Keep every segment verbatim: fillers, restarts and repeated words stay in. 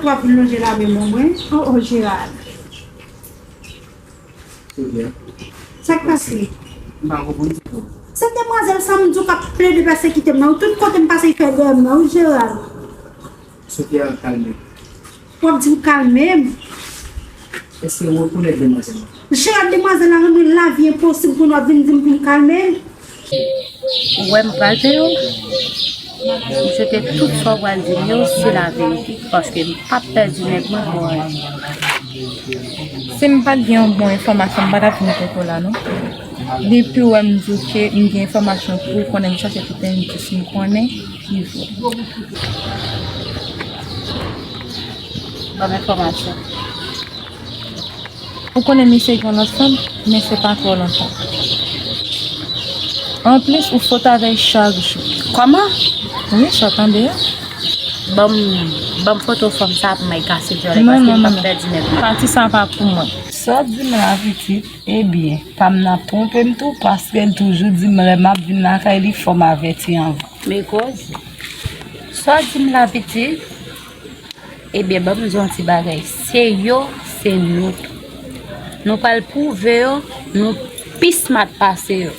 W ap vin lonje lamen mwen. Oh, oh, Gerard. Sophia. Sa k pase? M pa konprann ditou. Se demwazèl sa m di w k ap plede pèsekite m nan. Tout kote m pase, li fè dèyè m nan, wi, Gerard. Sophia, kalme. W ap di m kalme m? Èske w rekonèt demwazèl la? Gerard, demwazèl la renmen lavi enposib pou nou ap vin di m pou m kalme m. Ou wè m pral peye w? M swete tout sa w pral di m yo se laverite, paske m p ap pèdi nèg mwen pou anyen. Si m pa t gen yon bon enfòmasyon, m pa t ap vin kote w la, non. Depi w wè m di w ke m gen enfòmasyon pou w konnen m chache tout endis m konnen ki vre. Ban m enfòmasyon. Ou konnen misye gen yon lòt fanm, men se pa twò lontan. Anplis, ou sot avè l chak jou. Kòman? Wi, sa w tande a. Ban m, ban m foto fanm sa pou m al kase vyòl li, paske m p ap pèdi nèg mwen. Pati sa pa pou mwen. Sa w di m la, pitit? Ebyen, pa m nan twonpe m tou, paske l toujou di m lè m ap vin lakay li, fò m avèti anvan. Men koze. Sa w di m la, pitit? Ebyen, ban m di w yon ti bagay. Se yo, se nou tou. Nou pral pwouve yo, nou pi smart pase yo.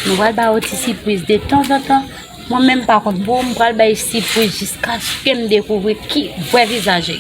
Nou pral ba yo ti sipriz de tanzantan. Mwen menm, pa kont pou ou, m pral bay sipriz jiskaske m dekouvri ki vrè vizaj li.